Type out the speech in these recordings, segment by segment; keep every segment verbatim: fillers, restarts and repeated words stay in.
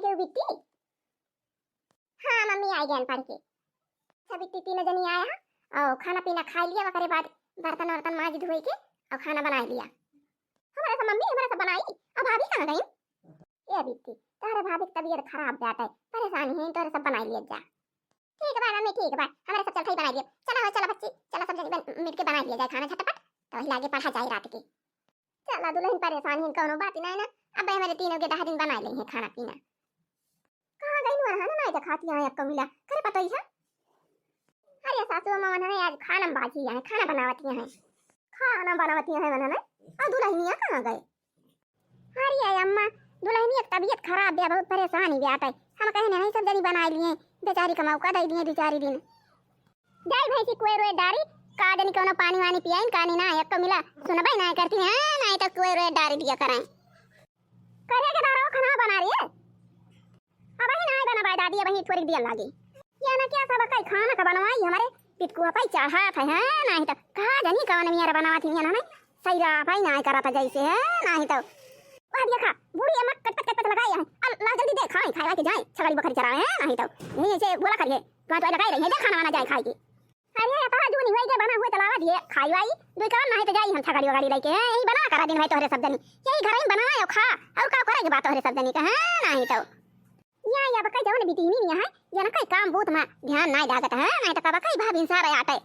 क्यों बिट्टी? हाँ मम्मी, आइ गयन पढ़ के। अच्छा बिट्टी, तीनों जनी आया है और खाना पीना खाइ लिया, ओकरे बाद बर्तन वर्तन माँज धोइ के और खाना बनाइ लिया। हमरे सब मम्मी, हमरे सब बनाई, अब भाभी कहाँ गई? ए बिट्टी, तोहरे भाभी के तबीयत खराब बाटे, परेशान है, तोहरे सब बनाइ लिया जा। ठीक बा मम्मी, ठीक बा, हमरे सब चल खाई बनाइ लिया। चला हो, चला बच्ची, चला सब जनी बन, मिल के बनाइ लिया जाए खाना झटपट, तो वही लागे पढ़ा जाए रात के। चला दुलहिन, परेशान ही कौनो बात नहीं ना, अब हमरे तीनों के दहा दिन बनाइ लेइहैं खाना पीना। कहाँ गई वहाँ ना, नहीं देखाती है अक्का मिला। करे पतोई है? अरे सासू अम्मा, वहाँ ना आज खाना बाजी है, खाना बनावती है, खाना बनावती है वहाँ ना। और दुलहिनिया कहाँ गए? अरे अम्मा, दुलहिनिया के तबीयत खराब बा, बहुत परेशान ही बाटे। हम कहे नहीं सब जनी बनाइ लिहे, बेचारी का मौका दइ दिहे दो चार दिन। जाई भैंसी कुए रोए डारी, का जनी कौनो पानी वानी पियाइन, का नहीं ना, अक्का मिला सुनबे नहीं करती है, नहीं तो कुए रोए डारी दिया कराए। करे के दारो खाना बना रही है। अब ही नहीं बनाबे दादी, अब ही थोड़ी देर लागी। ये ना क्या सब कई खाना का बनवाई, हमरे पितकुआ पे चढ़ात है, हैं? नहीं तो का जनी कौन मियार बनावत ही ना, सही रहा भाई, नहीं करत जैसे है, नहीं तो। वह देखा, बूढ़ी अम्मा कटपट कटपट लगाई है। अल, ला जल्दी दे, खाए, खाए के जाए, छगड़ी बकरी चरावे, हैं? नहीं तो यही ऐसे बोला करिए, तो तो लगाई रही है, दे खाना वाना जाए खाए के। अरे, अतरा जूनी होई के बना हुए तलावा दिए, खाई वाई, दुई कवन नहीं तो जाई हम छगड़ी वगड़ी लेके, हैं? यही बना करा दिन भाई तोहरे सब जनी, यही घर ही बनाए और खा, और का करे के बात तोहरे सब जनी का, हैं? नहीं तो। या, या बका जवन बिटिनी नहीं है, या ना कई काम बूत में ध्यान नहीं लागत है, नहीं तो कब कई भाभी सारे आटे।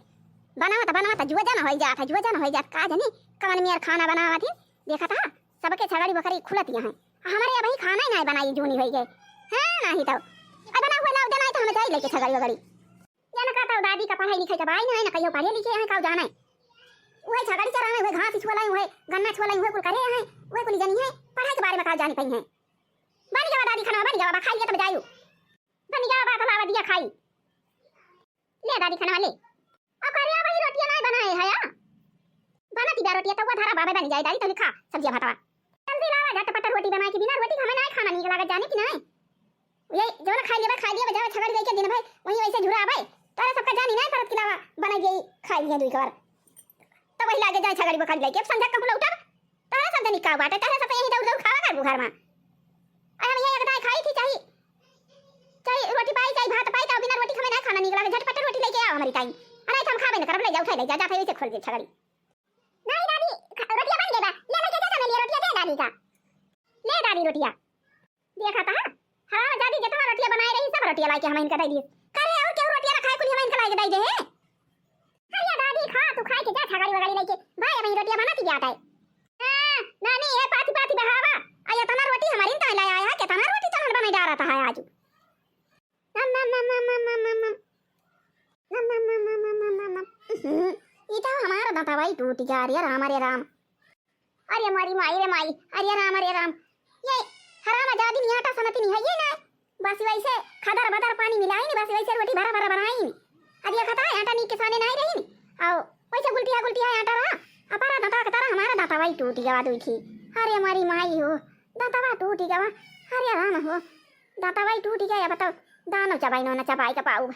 बनावत, बनावत जुआ जन होई जात है, जुआ जन होई जात, का जनी कवन मियार खाना बनावत ही, देखत है, सबके छगड़ी बकरी खुलत यहाँ है। हमरे अबही खाना ही नहीं बनाई, जूनी होई गए। हाँ, नहीं तो। अब बना हुआ लाओ दे, नहीं तो हम जाई लेके छगड़ी बकरी। या ना कहता दादी का पढ़ाई लिखाई का बाई नहीं, ना कहियो पढ़े लिखे हैं, का जाने। वही छगड़ी चरावे, वही घास छुअलाई, वही गन्ना छुअलाई, वही कुल करे हैं, वही कुल जनी है, पढ़ाई के बारे में का जानी पई हैं। बन गवा दादी खाना, बन गवा, बा खाई लिया तब जायू। बन गवा, बा तलावा दिया खाई। ले दादी खाना ले। अब करे अब ही रोटियां नहीं बनाए है या? बनती बा रोटियां, तवा धरा बाबे बनी जाए दादी, तनी खा सब्जियां भातवा। जल्दी लावा झटपट रोटी बनाए के, बिना रोटी हमें नहीं खाना नीक लागत, जाने कि नहीं? ये जौन खाई लेबे, खाई लेबे, जावे छगड़ी लेके दिन भर वहीं वैसे झुरावे। तोरे सबका जानी नहीं करत कि लावा बनाई गई, खाई लिए दुई बार। तब वही लागे जाए छगड़ी बकरी लेके, अब संझा कब लौटब? तोरे सब जनी का बाटे, तोरे सब यही दौड़ दौड़ खावा करबू घर में। अरे हम ये एक दाई खाई थी, चाही, चाही रोटी पाई, चाही भात पाई, तो बिना रोटी हमें नहीं खाना नीक लागे, झटपट रोटी लेके आओ हमारी ताई। अरे हम खाबे न करब, ले जाओ, उठा ले जा, जा, वैसे खोल दे छगड़ी। नहीं दादी, खा-, रोटियां बन गई बा। ले, ले, जा, जा, ले, रोटियां दे दादी का। ले दादी रोटियां। देखा था, हराम जादी जितना रोटियां बनाए रही, सब रोटियां लाके हम इनका दे दिए। करे और क्यों रोटियां रखा है, कुल हम इनका लाके दे दे हैं। अरे दादी, खा, तू खाए के जा, छगड़ी वगड़ी लेके। भाई, हम रोटियां बनाती जाता है। हाँ, नानी, ये पाती पाती बहावा। आ, इतना रोटी हमारी इनका लाया है, कितना रोटी तनल बनाई डाला था है आज। नम, नम, नम। नम, नम, नम, नम। हम्म, ई तो हमारा दांतवा ही टूट गया, अरे राम, अरे राम। अरे मारी माई रे माई, अरे राम, अरे राम। ये हराम जादी नहीं आटा सनती नहीं है, ये ना। बस वैसे खदर बदर पानी मिलाई नहीं, बस वैसे रोटी भरा भरा बनाई नहीं। अरे ये खतरा आटा नीक के साने नहीं रही नहीं। आओ, वैसे गुलटिया गुलटिया आटा रहा। अपारा दांतवा के तारा हमारा दांतवा ही टूट गया दुई थी। अरे मारी माई हो, दांतवा टूट गया। अरे राम हो, दांतवा ही टूट गया, बताओ। दानो चबाई नो ना चबाई का पाऊ।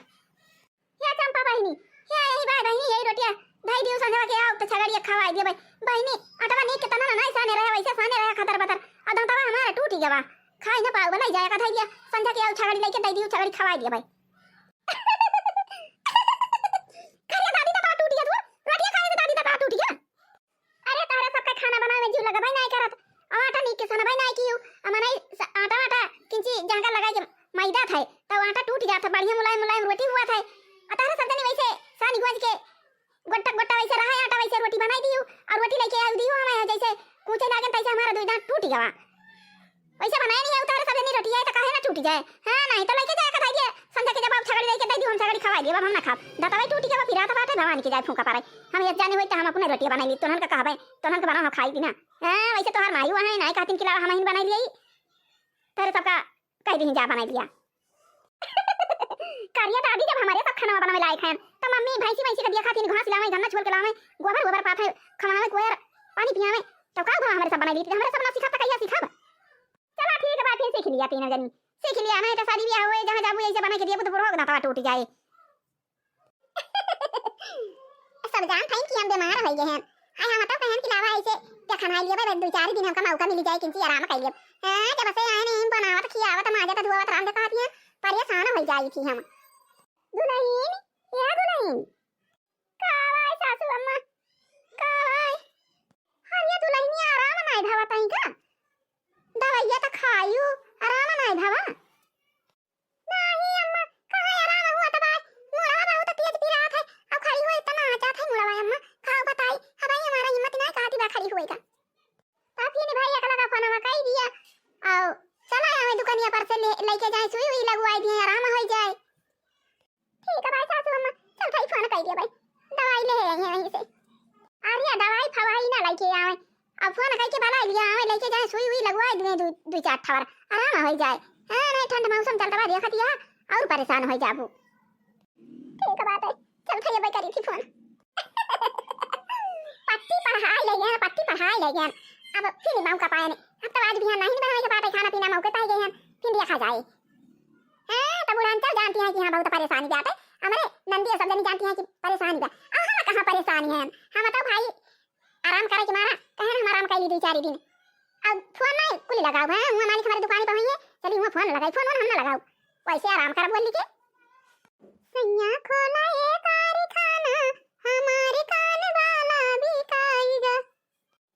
हे चंपा बहिनी, हे यही बाय बहिनी, यही रोटिया धई दियो संझवा के आओ तो छगड़िया खवाई दियो भाई। बहिनी, अटवा नीक के तना ना, नहीं साने रहे, वैसे साने रहे खतर बतर। आ दांतवा हमारा टूटी गवा। खाई ना पाऊ, बनाई जाए का धई दिया। संझा के आओ छगड़ी लेके दई दियो, छगड़ी खवाई दियो भाई। अरे दादी दांतवा टूटी गया तू, रोटिया खाए से दादी दांतवा टूटी गया। अरे तोहरे सबके खाना बनावे में जीव लगबे नहीं करत। अब आटा नीक के सनबे नहीं कियो। अब मने स-, आटा वाटा किंची जहाँ का लगाए के मैदा था, तो आटा टूट जात है, बढ़िया मुलायम मुलायम रोटी हुआ था। और तोहरे सब जनी वैसे सानी गुंज के गोट्टा गोट्टा वैसे रहा आटा, वैसे रोटी बनाई दियो और रोटी लेके आई दियो हमें यहाँ जैसे कूचे लागन तैसे हमारा दुई दांत टूट गवा। वैसे बनाए नहीं है, उतारे सब जनी रोटी आए तो काहे ना टूट जाए? हाँ, नहीं तो लेके जाए कथाई दिए, संझा के जब आप छगड़ी लेके दे दियो, हम छगड़ी खवाई दिए, अब हम ना खाब। दांतवा ही टूट गवा, फिर आता बाटे भवानी के जाए फूंका पारे। हम एक जाने होई तो हम अपने रोटी बनाई ली, तोहन का कहबे, तोहन का बनाओ खाई बिना। हाँ, वैसे तोहार माई हुआ है, नहीं कहतीन कि लावा हम ही बनाई लिए। तेरे सबका कह दी जा बनाई लिया। करिया दादी जब हमारे सब खाना बनावे लायक हैं, तो मम्मी भैंसी भैंसी के दिया खाती घास लावे, गन्ना छोल के लावे, गोबर गोबर पाथे, खवावे, कोयर पानी पियावे, तो का हुआ हमारे सब बनाई ली? हमारे सब ना सिखा तो कहिया सिखब? चला ठीक है, फिर सीख लिया तीनों जनी, सीख लिया, नहीं तो शादी ब्याह हुए जहाँ जाबू ऐसे बना के दिया, तो बुढ़वा दांतवा टूट जाए। सब जान थैन कि हम बीमार हो गए हैं। हाय, हम तो कहन कि लावा ऐसे देखा ना लिए भाई, दो चार दिन हमका मौका मिल जाए, किंची आराम कर लिए। हाँ, जब से आए नहीं बनावत, खियावत, माजत, धुआवत, रांधे कहत हैं, परेशान होइ जाई थी हम। दुलहिन, या दुलहिन। का भाई सासू अम्मा? का भाई? अरे दुलहिनिया, आराम नाई भवा तई का? दवाइया त खायू, आराम नाई भवा? नाही अम्मा, कहाँ आराम हुआ त बाय? मुड़वा बहुत तेज पिरात है, अब खड़ी हुई इतना आ जात है मुड़वा अम्मा, का बताई, अब आई हमारा हिम्मत नाई कहती बा खड़ी हुई का। तब फिर भाई एकला का फोनवा कई दिया, और चला आवे दुकानिया पर से ले, लेके जाए, सुई हुई लगवाई दिए, आराम हो जाए। ठीक है भाई सासू अम्मा, चल भाई फोन कई दिया भाई, दवाई ले आई है वहीं से। अरे दवाई फवाई ना लेके आवे, अब फोन कई के बला लिया आवे, लेके जाए, सुई हुई लगवाई दिए, दु, दु चार ठवर, आराम हो जाए। हाँ, नहीं ठंड मौसम चलता बा, देखत या और परेशान हो जाबू। ठीक बात है, चल भैया भाई करी थी फोन। पट्टी पढ़ाई ले गया, पट्टी पढ़ाई ले गया। अब फिर मौका पाए नहीं। अब तो आज बिहान नहीं बनवाए के बात है, खाना पीना मौके पाए गए हैं, फिर देखा जाए। हाँ, तो बुढ़ान चल जानती हैं कि हाँ बहुत परेशानी बात है। हमारे नंदी सब जनी जानती हैं कि परेशानी बा। अब हम कहाँ परेशानी है, हम तो भाई आराम करे के मारा, कहे ना हम आराम कर ली दो चार दिन। अब फोन नहीं कुल लगाओ, हैं, हुआ मालिक हमारे दुकान पर हुई है, चली हुआ फोन लगाई, फोन वोन हम ना लगाओ, वैसे आराम कर बोल के। सैया खोला ये कारखाना, हमारे कान वाला बिकाएगा,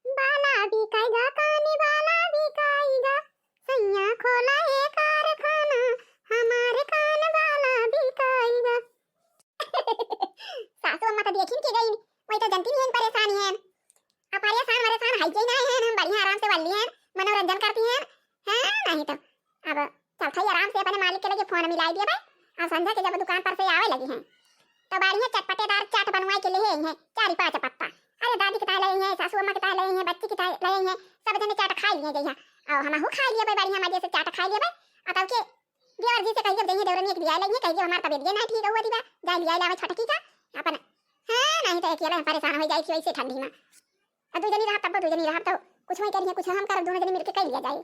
वाला बिकाएगा, कान वाला बिकाएगा। सैया खोला ये कारखाना, हमारे कान वाला बिकाएगा। सासू अम्मा तो देखिन के गई, वही तो जनती नहीं है परेशानी है। अब परेशान वरेशान है जे नहीं है, हम बढ़िया आराम से बल्ली हैं, मनोरंजन करती हैं, हैं नहीं तो। अब चल थई आराम से अपने मालिक के लगे फोन मिलाई दिया भाई। अब संझा के जब दुकान पर से आवे लगी हैं तो बढ़िया चटपटेदार चाट बनवाई के लिए हैं, चार पाँच पत्ता। अरे दादी के ताय ले हैं, सासू अम्मा के ताय ले हैं, बच्ची के ताय ले हैं, सब जने चाट खाई लिए गई हैं। और हम हूँ खाई लिए भाई, बढ़िया मजे से चाट खाई लिए भाई। अब तब के देवर जी से कहिए, जइए देवरनिया के लिया लाइए, कहिए हमार तबीयत ये नहीं ठीक हुआ दिबा, जाए लिया लावे छोटकी का अपन। हाँ, नहीं तो अकेले हम परेशान हो जाए कि वैसे ठंडी में। अब दू जनी रहब तब दू जनी रहब तो कुछ वही करिए, कुछ हम करब, दोनों जनी मिलके कर लिया जाए।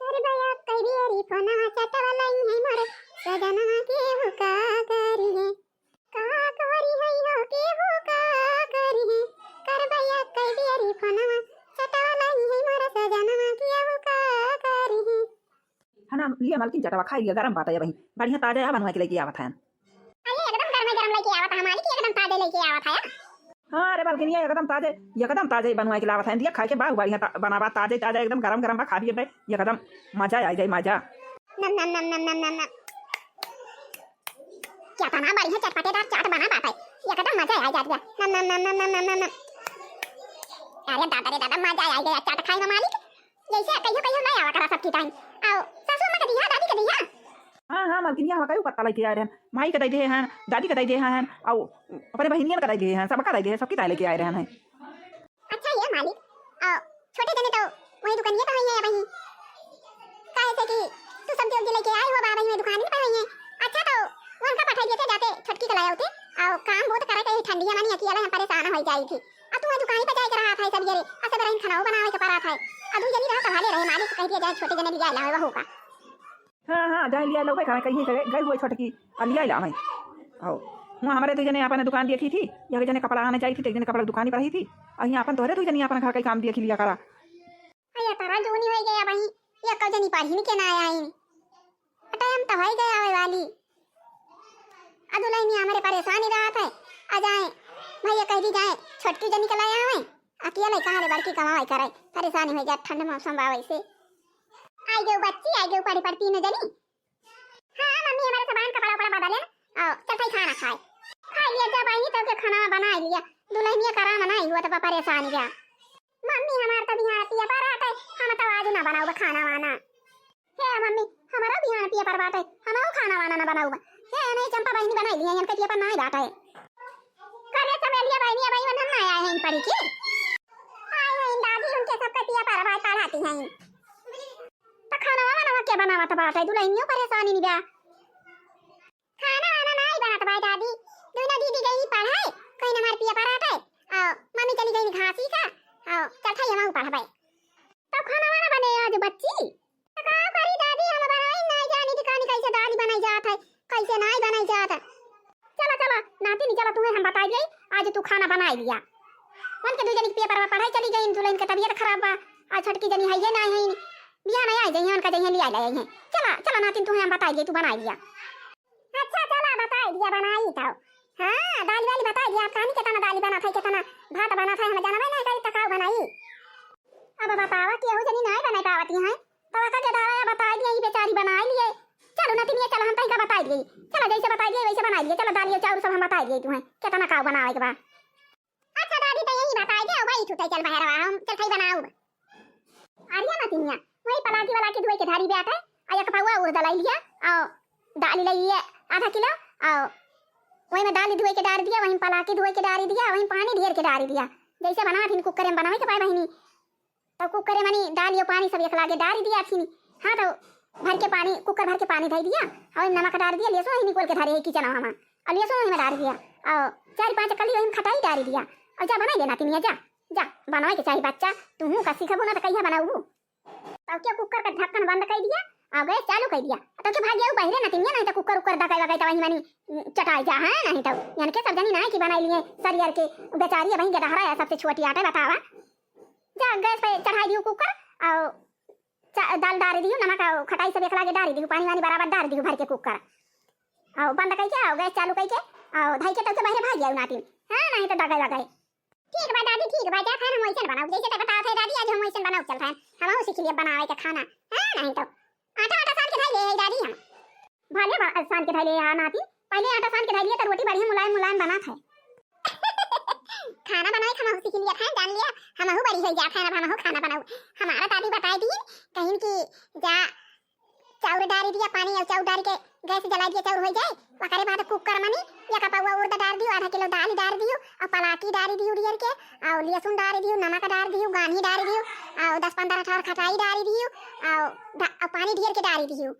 कर भैया कह दिए री फोनवा चटवा लाई है मोर सजनवा के हो का करी है, का करी है हो के हो का करी है। कर भैया कह दिए री फोनवा चटवा लाई है मोर सजनवा के हो का करी है। है ना, लिया मालकिन चटवा खाई लिया, गरम बात है भाई, बढ़िया ताजा बनवा के लेके आवत है। अरे एकदम गरम गरम लेके आवत है मालिक, एकदम ताजे लेके आवत है। हाँ, अरे मालकिनिया एकदम ताजे, एकदम ताजे बनवा के लावत है, दिया खाए के बा, बढ़िया ता-, बनावा ताजे ताजे, एकदम गरम गरम बा, खा लिए बे, एकदम मजा आ जाए, मजा। नम नम नम नम नम नम नम। क्या तना बढ़िया चटपटेदार चाट बना बाटे, एकदम मजा आ जात बा। नम नम नम नम नम नम नम। अरे दादा रे दादा, मजा आ गया चाट खाए में मालिक। जैसे कहियो कहियो नहीं आवा करा सबकी टाइम। आओ, सासू अम्मा के दिया, दादी के दिया। हाँ, हाँ, मालकिनिया, हम कई पत्ता लेके आए रहन। माई के दे दे हैं, दादी के दे दे हैं, आओ, अपने बहिनियन के दे दे हैं, सबका दे दे हैं, सबकी ताई लेके आए रहन है। अच्छा ये मालिक, आओ, छोटे जने तो वही दुकानिया पे हुई है वही। काहे से कि तू सब्जी उब्जी लेके आए हो, बाबा ही दुकान पे हुई है। अच्छा तो उनका पठाई देते जाते, छोटकी के लाए होते। आओ, काम बहुत करे के ठंडिया मानी अकेला हम परेशान हो जाई थी। आ तू दुकान पे जाए के रहा था सब जरे, आ सब रही खाना बनावे के पड़ा था। आ दू जनी रहा संभाले रहे, मालिक कह दिया जाए छोटे जने लिया लावे वहू का। हाँ, हाँ, जाए लिया लो भाई, कहीं कहीं गए, गए हुए छोटकी, आ लिया लावे। आओ, हुआ हमारे दू जने अपन दुकान देखी थी, एक जने कपड़ा आने जाई थी, तो एक जने कपड़ा दुकान पर रही थी। आ यहाँ अपन तोहरे दू जनी अपन घर का काम देखी लिया करा। अरे तारा जूनी हो गया भाई, ये कब जनी पढ़ी के ना आई। टाइम तो हो गया आवे वाली। आ दुलहिनिया हमरे परेशानी रहत है, आ जाए भैया कह दी जाए छोटकी जनी के लाए आवे, अकेले कहाँ रे बड़की कमाई करे, परेशानी हो जाए ठंड मौसम बा वैसे। आई गयो बच्ची, आई गयो पढ़ी पढ़ तीनों जनी। हाँ मम्मी हमारे सामान कपड़ा उपड़ा बदले ना, आओ चल भाई खाना खाए। खाई लिया जा बहिनी तब के खाना बनाई लिया, दुलहिनिया करा बनाई हुआ तो परेशानी जा। मम्मी हमार तो बिहान पिया पर आटे, हम तो आज ना बनाऊब खाना वाना। हे मम्मी, हमारा बिहान पिया पर बाटे, हम खाना वाना ना बनाऊब। हे नहीं चंपा बहिनी बनाई लिया, इनके पिया पर नहीं बाटे। करे चमेलिया बहिनी, अब इवन हम ना आए हैं पढ़ी की। आए हैं दादी, उनके सबके पिया पर बात पढ़ाती हैं। तो खाना वाना के बनावत बाटे, दुलहिनियो परेशानी नहीं बा। खाना वाना नाई बनत बा दादी, दोनों दीदी गई पढ़ाई, कहीं हमार पिया पर आटे, आओ मम्मी चली गई घासी का, आओ चल थाई हम पढ़बे। तो खाना वाना बने आज बच्ची? तो का करी दादी, हम बनाई नाई जानी कि कहानी कैसे दादी बनाई जात है, कैसे नाई बनाई जात है। चला चला नाती नहीं चला, तुम्हें हम बताई गई, आज तू खाना बनाई लिया। मन के दू जनी के पेपर में पढ़ाई चली गई, दुलहिन के तबीयत खराब बा, आज छोटकी जनी है ये नाई है। बिहान आई जइहैं, उनका जइहैं, लियाइ लइ अइहैं। चला, चला नातिन, तुहैं हम बताइ दिए, तू बनाइ लिया। अच्छा, चला, बताइ दिया, बनाई तउ। हाँ, दालि वालि बताइ दिया, आप कहानी केतना दालि बनत है, केतना भात बनत है, हम जानबे नाहीं करी, त काउ बनाई। अब बतावा, केहू जनी नाहीं बनाइ पावत हैं, तउ का के दावा बताइ दिए, ई बेचारी बनाइ लिए। चलो नतिनिया, चला, हम तनिका बताइ दिए। चला, जइसे बताइ दिए, वइसे बनाइ लिए। चला, दालि अउ चाउर सब हम बताइ दिए तुहैं, केतना काउ बनावइ के बा। अच्छा दादी, त यही बताइ दे, अउ भाई, तू तइ चल बहरवा, हम चल थई बनाउब। अरे नतिनिया, वही पलाकी वलाकी धोइ के धरी बाटे, अउ एक पउवा उड़द लइ लिया, अउ दालि लइ लिया आधा किलो, अउ वही में दालि धोइ के डारि दिया, वही में पलाकी धोइ के डारि दिया, वही में पानी ढेर के डारि दिया। जइसे बनावत हिन कुकर में बनावइ के पाए बहिनी, तउ कुकर में मनी दालि अउ पानी सब एक लागे डारि दिया थिन। हाँ, तउ भर के पानी, कुकर भर के पानी धइ दिया, अउ वही में नमक डारि दिया, लहसुन वही निकोल के धरे है किचनवा में, अउ लहसुन वही में डारि दिया, अउ चार पाँच कली वही में खटाई डारि दिया, अउ जा बनाइ दे नतिनिया, जा, जा, बनावइ के चाही बच्चा, तुहूँ का सीखबू ना त कहिया बनाउबू? तब के कुकर का ढक्कन बंद कइ दिया, अउ गैस चालू कइ दिया। तब के भाग गया बहिरे नतिनिया, नाहीं त कुकर उकर दकाई वकाई त वही मनी, उम, चटाइ जा, हाँ, नाहीं त। यानी के सब जनी नाहीं कि बनाइ लिए सरियर के, बेचारी अबहीं गदहरा है, सबसे छोटी आटे, बतावा। जा गैस पे चढ़ाइ दियो कुकर, अउ चा-, दाल डारि दियो, नमक अउ खटाई सब एक लागे डारि दियो, पानी वानी बराबर डारि दियो भर के कुकर। अउ बंद कइ के, अउ गैस चालू कइ के, अउ धइ के तब के बहिरे भाग गया नातिन। हाँ, नाहीं त दगाई वगाई। ठीक बा दादी, ठीक बा, जात हन हम वइसन बनाउब, जइसे तै बतावत है दादी, आज हम वइसन बनाउब चलत हन, हमहू सीख लिए बनावे के खाना। हाँ, नाहीं तउ आटा वाटा सान के धइ ले है दादी हम। भले बा-, सान के धइ ले है नाती, पहिले आटा सान के धइ लिए त रोटी बढ़िया मुलायम मुलायम बनात है। खाना बनावे के हमहू सीख लिए है, जान लिया, हमहू बड़ी होइ जात है, अब हमहू खाना बनाउब। हमारा दादी बताइ दी, कहिन कि जा चाउर डारि दिया, पानी अउ चाउर डारि के गैस जलाइ दिया, चाउर होइ जाए। ओकरे बाद कुकर मनी एक पउवा उड़द डारि दियो, आधा किलो दालि डारि दियो, अउ पलाकी डारि दियो डियर के, अउ लहसुन डारि दियो, नमक डारि दियो, गान्ही डारि दियो, अउ दस पन्द्रह ठौर खटाई डारि दियो, अउ ढा-, अउ पानी ढेर के डारि दियो।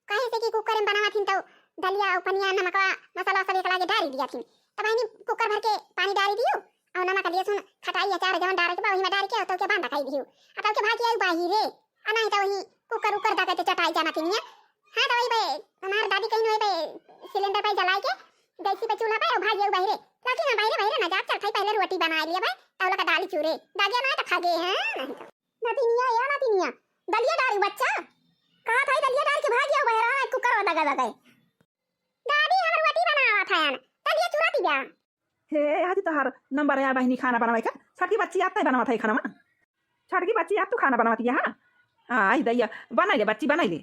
काहे से कि कुकर में बनावत हिन तउ दलिया अउ पनिया, नमकवा, मसाला सब एक लागे डारि दिया थिन। तब बहिनी कुकर भर के पानी डारि दियो, अउ नमक, लहसुन, खटाई, अचार जवन डारे के बा, वही में डारि के, अउ तउ के बंद कइ दियो। अउ तउ के भाग आई बाहिरे। आ नाहीं त वही कुकर उकर दगाइ के चटाइ जा नतिनिया। हाँ त वही बे, हमार दादी कहिन वही बे, सिलेंडर पे जलाइ के, गैसी पे चूल्हा पे, अउ भाग जाऊ बहिरे। लेकिन हम बहिरे, बहिरे ना जाब, चल खाई पहिले रोटी बनाइ लिया बे, तउ लोग दाली चूरे। दागे ना त खागे, हाँ, नाहीं त। नतिनिया, या नतिनिया, दलिया डारी बच्चा। कहा था दलिया डार के भाग जाऊ बहिरे, हाँ, कुकर दगाइ दगाइ। दादी, हम रोटी बनावत हन, दलिया चूरा दिया। हे, आज तोहार नंबर आया बहिनी खाना बनावे का। छोटकी बच्ची आत है बनावत है खाना। छोटकी बच्ची आत तू खाना बनावत है, हाँ? आई दैया, बनाई ले बच्ची, बनाई ले।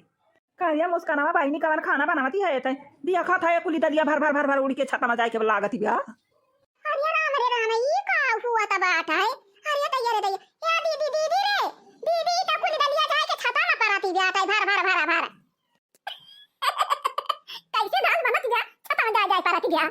कहिया मुस्कानवा बहिनी कवन खाना बनावती है तै? दिया खात है कुली दलिया भर भर भर भर उड़ के छता में जाए के लागत बिया। अरे राम रे राम, ई का हुआ त बात है? अरे दैया रे दैया, ए दीदी, दीदी रे, दीदी, ई त कुली दलिया जाए के छता में परती बिया, भर भर भर भर। कैसे दाल बनत बिया, छता में जाए जाए परती बिया।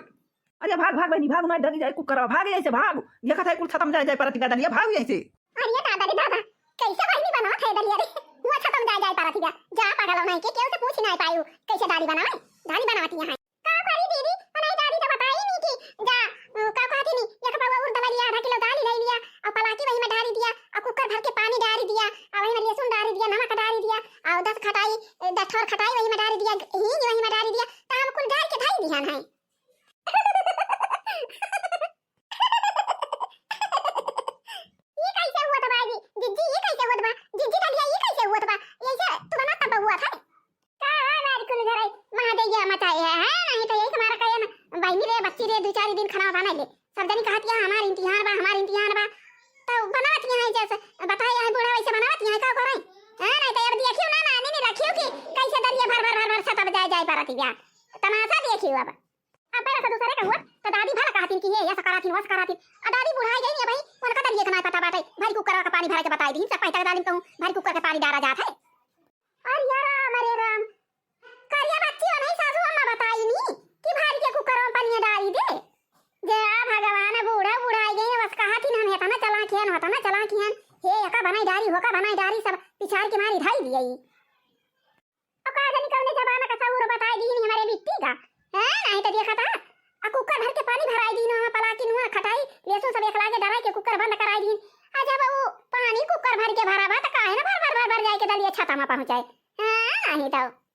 अरे भाग, भाग बहिनी, भाग, ना डरी जाए कुकरवा, भाग यहीं से, भाग। देखत है कुल छता में जाए जाए परती बिया दलिया, भाग यहीं से। अरे दादा रे दादा, कैसे बहिनी बनावत है दलिया रे? हुआ छता में जाए जाए परती बिया। जा पागल नाहीं के, केहू से पूछ नाहीं पायू, कैसे दाली बनावे? दाली बनावती है। का करी दीदी, बनाई दादी तो बताई नहीं कि जा, अ, का कहती नहीं, एक पउवा उड़द ले लिया, आधा किलो दाल ले लिया, अउ पलाकी वही में डारी दिया, अउ कुकर भर के पानी डारी दिया, अउ वही में लहसुन डारी दिया, नमक डारी दिया, अउ दस खटाई, अ, दस ठौर खटाई वही में डारी दिया, हींग वही में डारी दिया, त हम कुल डार के धई दिहन है। ई कैसे हुआ था बाजी? जिज्जी, ई कैसे हुआ था? जिज्जी दलिया, ई कैसे हुआ था? ऐसे तू बना तब हुआ था। का हमारी कुल घर है, महादेव मचाए है, हैं? नहीं तो यही तुम्हारा कहे ना, बहिनी रे, बच्ची रे, दो चार दिन खाना बना ले। सब जनी कहत है, "हमार इम्तिहान बा, हमार इम्तिहान बा।" तो बनावत है जैसे, बताए है बूढ़ा वैसे बनावत है, का करे? हैं? नहीं तो अब देखियो ना, ना, नहीं, नहीं रखियो कि कैसे दलिया भर, भर, भर, भर छता पे जाए, जाए परती बिया। तमाशा देखियो अब। अब पहले से दूसरे के हुआ, तो दादी भला कहतिन कि ये, ये ऐसा करातिन, वैसा करातिन। आ दादी बुढ़ाई गई नहीं भाई, उनका दलिया के ना पता बाटे। भरी कुकर का पानी भरा के बताई दी, सब पैसा डालिन कहूँ, भरी कुकर के पानी डारा जात है। अरे या राम, अरे राम, करिया बच्ची नहीं सासू अम्मा बताई नी कि भरी के कुकर में पानी डारी दे। जे आ भगवान, बूढ़ा बुढ़ाई गई, बस कहतिन हम हेतना चला किहन, होतना चला किहन, हे एका बनाई डारी, होका बनाई डारी, सब पिछाड़ के मारी धाई दिया। अब का जानी कौने जमाना का सौर बताई दीन हमारे बिट्टी का। हैं, नहीं तो देखा था। आ कुकर भर के पानी भराई दीन, वहाँ पलाकी नुआ खटाई, लहसुन सब एक लागे डराई के कुकर बंद कराई दीन। आ जब वो पानी कुकर भर के भरा बा, तो काहे ना भर, भर, भर, भर जाए के दलिया छता में पहुँचाए। हैं, नहीं तो।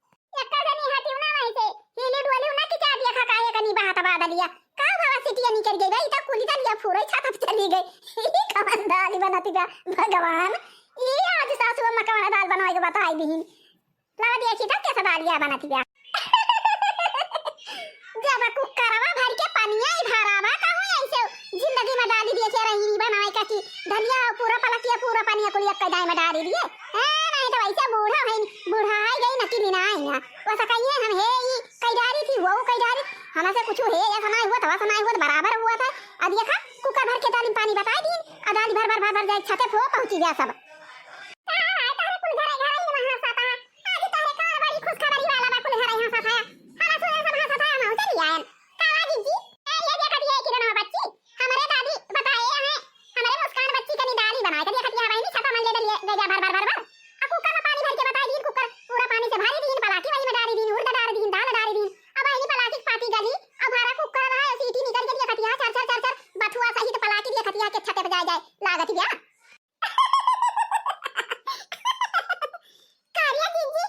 एक्का जनी हटियो ना वहीं से, हिली डोलियो ना कि चार देखा काहे कनी बहात बा दलिया। का बाबा सिटिया निकल गई, गई तो कुली दलिया फूरे छता पे चली गई। ई कवन दाली बनती बा, भगवान। ई आज सासू अम्मा कवन दाल बनावे के बताई दीहिन। लावा देखी तो कैसा दालिया बनत बिया। जब कुकरवा भर के पनिया ही भरावा, कहूँ ऐसे जिंदगी में दाली देखे रही बनावे का कि दलिया पूरा पलकिया पूरा पनिया कुल एक दाई में डाली दिए। ए, नहीं तो वैसे बूढ़ा है, बूढ़ा है गई न कि नहीं ना। वो सकाइए हम हे ई कई डारी थी, वो कई डारी, हमसे कुछ हे ऐसा नहीं हुआ, तवा नहीं हुआ, तो बराबर हुआ था। अब देखा कुकर भर के दाली में पानी बताई दी, और दाली भर भर भर भर जाए छते फो पहुँची गया सब। का है तोहरे कुल घरे घरे ही वहाँ साता है। आज तोहरे कौन बड़ी खुशखबरी वाला बा कुल घरे यहाँ साता है। हमार सुने सब हंसत है, हम चली आयन। कावा जीजी, ए, ये देखा दिया कि दोनों बच्ची, हमरे दादी बताए हैं, हमरे मुस्कान बच्ची कनी दाली बनाए, तो देखा दिया बहिनी छता मन ले दलिए, गजा भर भर भर भर। आ कुकर में पानी भर के बताई दीन, कुकर पूरा पानी से भरी दीन, पलाकी वही में डारी दीन, उर्द डारी दीन, दाल डारी दीन। अब बहिनी पलाकी के पाती गली, अब भरा कुकर रहा, सीटी निकल के दिया खतिया, चर चर चर चर, बथुआ सहित पलाकी दिया खतिया के छते पे जाए जाए, लागत गया। कारिया जीजी,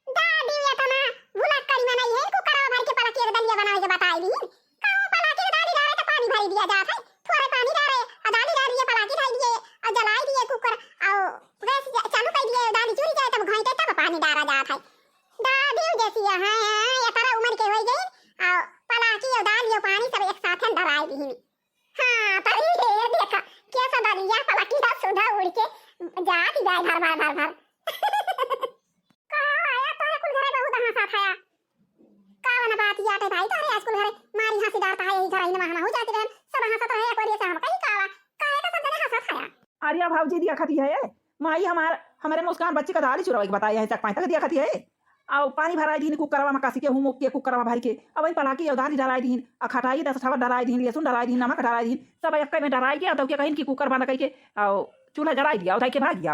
दादी एतना भुलक्कड़ी में नहीं है, कुकरवा भर के पलाकी के दलिया बनावे के बताई दी। कहूँ पलाकी के दाली डारे तो पानी भरी दिया जात है, थोड़े पानी डारे, आ दाली डार दिए, पलाकी ढाई दिए, आ जलाई दिए कुकर, आ गैस ज-, चालू कर दिए, दाली चूरी जाए तब घाई के तब पानी डारा जात है। दादी जैसी है, एतना उम्र के हो गई, आ पलाकी और दाल और पानी सब एक साथ डराई दी। हाँ, तरी हे देखा, कैसा दलिया पलकिया सुधा उड़ के जात जाए भर भर भर भर। का आया तोरे कुल घरे बहुत हंसा खाया। का वाला बात याद है भाई, तोरे आज कुल घरे मारी हंसी डारता है, यही घर ही नमा हो जाती बहन, सब हंसत रहे, कोई से हम कहीं कावा, काहे का सब जने हंसा खाया। अरे भौजी दिया खती है, माई हमार, हमरे मुस्कान बच्ची का दाली चुरावे के बताई है, चक पाई तक दिया खती है। अउ पानी भराई दीन कुकरवा में कसी के, हुमुक के कुकरवा भर के। अब वही पलाकी अउ दाली डराई दीन, अउ खटाई दस ठवा डराई दीन, लहसुन डराई दीन, नमक डराई दीन, सब एक्के में डराई के, अउ तब के कहिन कि कुकर बंद कइके, अउ चूल्हा जराई दिया, अउ धइ के भाग गया।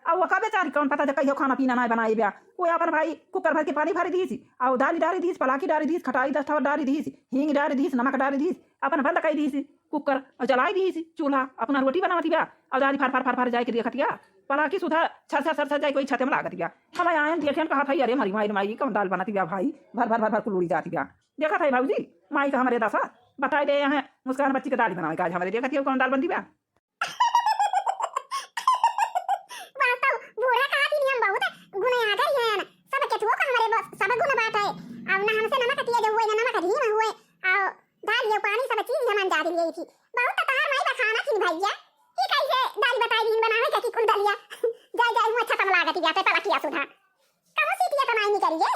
अउ वो का बेचारी कौन पता जब कहियो खाना पीना नाय बनाई ब्या। वो अपन भाई कुकर भर के पानी भर दीस, अउ दाली डारी दीस, पलाकी डारी दीस, खटाई दस ठवा डारी दीस, हींग डारी दीस, नमक डारी दीस, अपन बंद कई दीस। कुकर अउ जलाई दीस चूल्हा, अपना रोटी बनावत बिया, अउ दाली फर फर फर फर जाए के देखत बिया, पलाकी सुधा छर छर छर छर जाए कोई छते में लागत बिया। हम आयन देखेन कहत हई, "अरे मरी माई रे माई, कौन दाल बनत बिया भाई, भर भर भर भर कुल उड़ी जात बिया।" देखत हई भौजी, माई का हमरे दशा, बताई दे यहाँ मुस्कान बच्ची के दाली बनावे का आज हमरे, देखत हई कौन दाल बनती बिया। वास्तव बूढ़ा कहत ही हम बहुत गुनयागर ही हैं, सब केथुओ का हमरे बस सब गुन बात है। अब ना हमसे नमक तिया जो हुए, ना नमक धीम हुए, अउ दाल ये पानी सब चीज हम अंजाद लिए थी। बहुत तो तोहार माई बखाना थी भैया, कि कैसे दाल बताई दीन बनावे के कि कुल दलिया। जाए जाए मुँह अच्छा तम लागत जाते पलकिया सुधा। कबो सीटिया तो नाई निकलिए।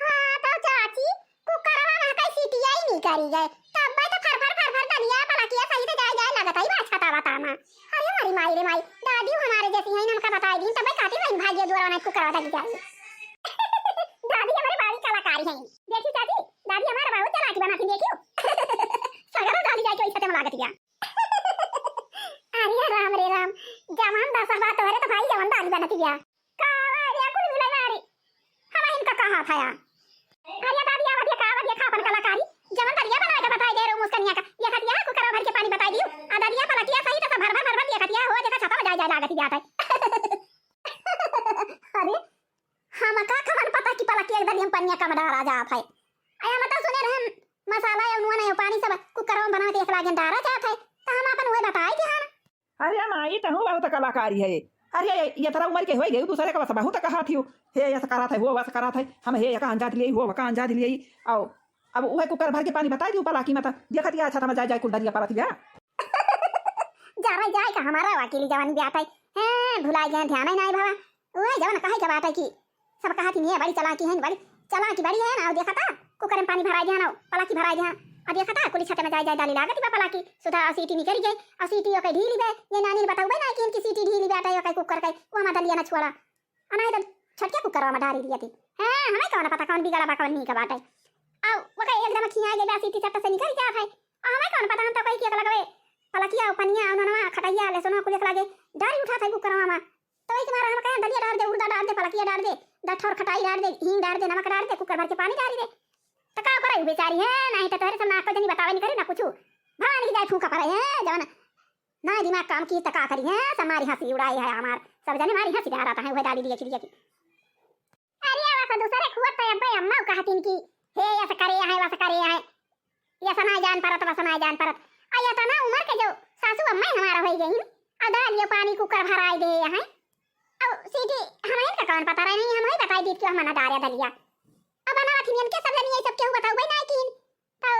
हाँ तो चाची, कुकरवा में कई सीटिया ही निकल गए। तब तो फर फर फर फर दलिया पलकिया सही से जाए जाए लागत ही बा छता बतामा। अरे मारी माई रे माई, दादी हमारे जैसी है, इनका बताई दीन, तब कहती नहीं भाग्य द्वारा नहीं कुकरवा दलिया। दादी हमारे बड़ी कलाकारी है। देखी चाची, दादी हमारा बहुत चालाकी बनाती, देखियो। सगरो दादी जाके वही छते में लागत गया। अरे राम रे राम, जवान दशा बात हो रे तो भाई जवान दादी बनती गया। का रे कुल मिला मारी, हम इनका कहा था यार। अरे दादी, आवा देखा, आवा देखा अपन कलाकारी। जवन दलिया बनावे के बताई दे रो मुस्कनिया का। ये खतिया कुकर भर के पानी बताई दियो। आ दलिया पलकिया सही तो सब भर भर भर भर ये खतिया हो देखा छता बजाए जाए लागत जात है। अरे, हमका कवन पता कि पलकिया के दलिया में पनिया कम डाला जात है। आया मत सुने रहन मसाला या नुआ नहीं पानी सब कुकर में बनावे के एक लागे डाला जात है। तो हम अपन उहे बताई दिहन। अरे माई, तहु बहुत कलाकारी है। अरे, ये तरह उम्र के होई गई, दूसरे का बस बहुत कहा थी। हे, ऐसा करा था, वो वैसा करा था, हम हे, एका अंजाद लिए, वो वका अंजाद लिए। आओ, अब उहे कुकर भर के पानी बताई दी, ऊपर लाकी मत। देखत या अच्छा था, जाए, जाए, कुल दरिया पारत गया। जा भाई, जाए का हमारा वकीली जवानी ब्याह था। हैं, भुलाई गए, ध्यान ही नहीं भावा। उहे जवन कहे के बात है कि सब कहा कि नहीं, बड़ी चालाकी है, बड़ी चालाकी बड़ी है ना, देखा था, कुकर में पानी भराई दिया ना, पलाकी भराई दिया। अब देखा था, कुली छते में जाए, जाए, डाली लागत बा पलाकी, सुधा और सीटी निकल गई, और सीटी ओके ढीली बे, ये नानी ने बताऊ बे ना कि इनकी सीटी ढीली बे, आटा ओके कुकर के, वो हमारा दलिया ना छोड़ा। अनाई तो छटके कुकर में डारी दिया थी। हैं, हमें कौन पता कौन बिगड़ा बा, कौन नहीं का बाटे। और वो का एकदम खिया गई बा, सीटी चट्ट से निकल जात है। और हमें कौन पता, हम तो कोई के लगवे, पलकिया, पनिया, ननवा, खटैया, लहसुनवा, कुल एक लागे, डारी उठा था कुकर में। तो वही के मारा हम कहे, "दलिया डार दे, उड़दा डार दे, पलकिया डार दे, दठौर खटाई डार दे, हींग डार दे, नमक डार दे, कुकर भर के पानी डार दे।" तो का करे बेचारी है, नहीं तो तोहरे से ना को जनी बतावे नहीं करे ना कुछ। भवानी की जाए फूंका पड़े है, जवन ना दिमाग काम की तो का करी है, सब मारी हंसी उड़ाई है हमार, सब जने मारी हंसी डारा था, वह डाली दिया चिड़िया की। अरे, वैसा दूसरे खुआ तो अब्बे अम्मा कहतीन की, "हे, ऐसा करे है, वैसा करे है।" ये सनाय जान परत, बा सनाय जान परत। आ ये तना उम्र के जो सासू अम्मा हमारा होई गई, आ दाल ये पानी कुकर भराई दे यहाँ। आ तो सीटी हमहिन का कौन पता रहे, नहीं हमही बताई दीत कि हम ना डारे दलिया। अब बनावत हिन इनके सब जनी, ये सब केहू बताऊ भाई ना किन। तो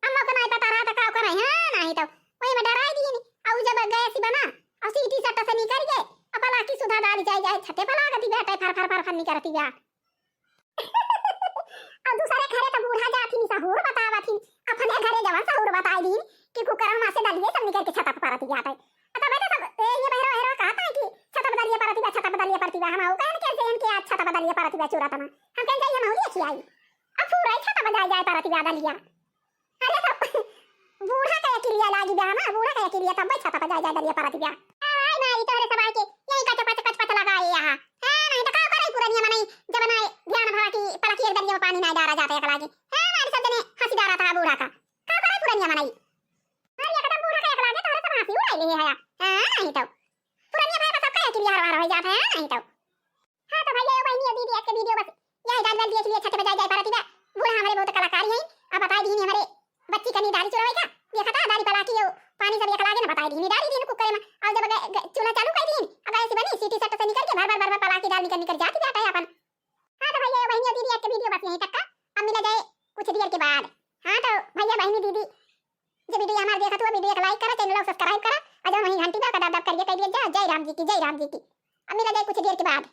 अम्मा को नहीं पता रहा तो का करे, हाँ नहीं तो वही में डराई दीन। और जब गैस बना और सीटी सट्ट से निकल गए, अब पलाकी सुधा डाली जाए, जाए छते पलागती बेटे फर फर फर फर निकलती बा। और दूसरे घरे तो बूढ़ा जात ही सहूर बतावत ही, अपने घरे जवन सहूर बताई दीन कि कुकरवा में से दलिए सब निकल के छत पर परत जात है। तब तो सब ए, ये बहरा बहरा कहत है कि छत पर दलिए परत बा, छत पर दलिए परत बा। हम कहन के से इनके आज छत पर दलिए परत बा चूरा तना। हम कहन जाइए हम देखी आई। अब पूरा छत पर जाए जाए परत बा दलिया। अरे तो बूढ़ा का अकिलिया लागी बा ना, बूढ़ा का अकिलिया तब छत पर जाए जाए दलिया परत बा। आई मारी तोहरे सब आके यही कच पच कच पच लगाए यहाँ। हाँ, नहीं तो का करे पुरनिया मनई, जब ना ध्यान भवा की पलकी एक दलिया में पानी नहीं डारा जाता एक लागे। हाँ, मारी सब जने हंसी डारा था बूढ़ा का। का करे पुरनिया मनई? मारी एकदम बूढ़ा का एक लागे तोहरे सब हंसी उड़ाई ले है। हाँ, नहीं तो पुरनिया भाई बस सबका अकिलिया हर हर हो जाता है, नहीं तो। हाँ तो भैया, यो बहिनी, दीदी, आज के वीडियो बस यही डाल वाल दिए के लिए छत पे जाए जाए परती बा। बूढ़ा हमारे बहुत कलाकारी हैं। अब बताई दीन हमारे बच्ची कनी दारी चुरावे का। देखा था दारी पलाकी यो पानी सब एक लागे ना, बताई दीन डारी दीन कुकर में। और जब गै-, गै-, चूल्हा चालू कर दीन, अब ऐसी बनी सीटी सट्ट से निकल के भर भर भर भर पलाकी दाल निकल निकल जाती जाता है अपन। हाँ तो भैया, यो बहिनी, दीदी, आज के वीडियो बस यहीं तक का। अब मिला जाए कुछ देर के बाद। हाँ तो भैया, बहिनी, दीदी, जे वीडियो हमारे देखत हुआ, वीडियो को लाइक करा, चैनल को सब्सक्राइब करा और जो वहीं घंटी दबा दब दब करिए, कह दिया जा, जय राम जी की, जय राम जी की। अब मिला जाए कुछ देर के बाद।